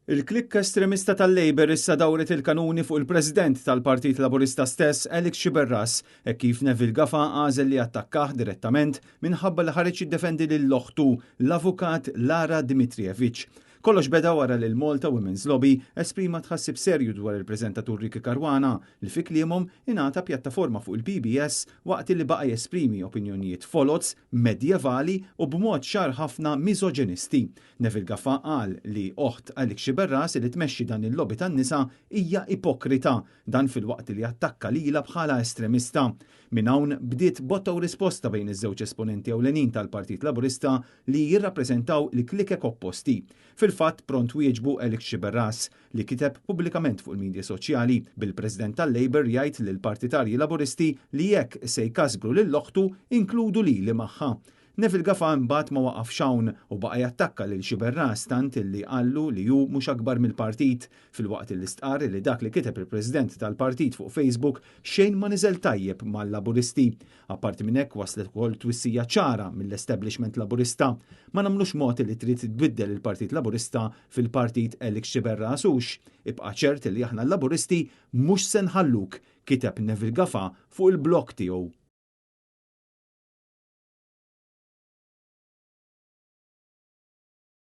Il-klikka estremista tal-Labour issa dawret il-kanuni fuq il-President tal-Partit Laburista stess, Alex Sciberras, hekk kif Neville Gafa għażel li jattakkah direttament minħabba li ħareġ jiddefendi lil oħtu, l-Avukat Lara Dimitrijevic. Kollox beda wara li l-Malta Women's Lobby esprima tħassib serju dwar il-preżentatur Ricky Caruana li fi kliemhom ingħata pjattaforma fuq il-PBS waqt li baqa' jesprimi opinjonijiet foloz, medjevali u b'mod ċar ħafna misoġenisti. Neville Gafa qal li oħt Alex Sciberras li tmexxi dan il-lobby tan-nisa hija ipokrita, dan filwaqt li attakka lilha bħala estremista. Minn hawn bdiet botta u risposta bejn iż-żewġ esponenti ewlenin tal-Partit Laburista li jirrappreżentaw il-klikek opposti. Fil-fatt pront wieġbu Alex Sciberras li kiteb pubblikament fuq il-midja soċjali bil-President tal-Labour jgħid lill-partitarji Laburisti li jekk se jkasbru lil oħtu inkludu lili magħha. Neville Gafa imbagħad ma waqafx hawn u baqa' jattakka lil Sciberras tant illi qallu li hu mhux akbar mill-partit filwaqt li stqarr li dak li kiteb il-President tal-partit fuq Facebook xejn ma niżel tajjeb mal-Laburisti. Apparti minn hekk waslet ukoll twissija ċara mill-establishment Laburista. Ma nagħmlux mod li trid tbiddel il-Partit Laburista fil-Partit Alex Sciberras hux. Ibqa' ċert li aħna l-Laburisti mhux se nħalluk, kiteb Neville Gafa fuq il-blog tiegħu.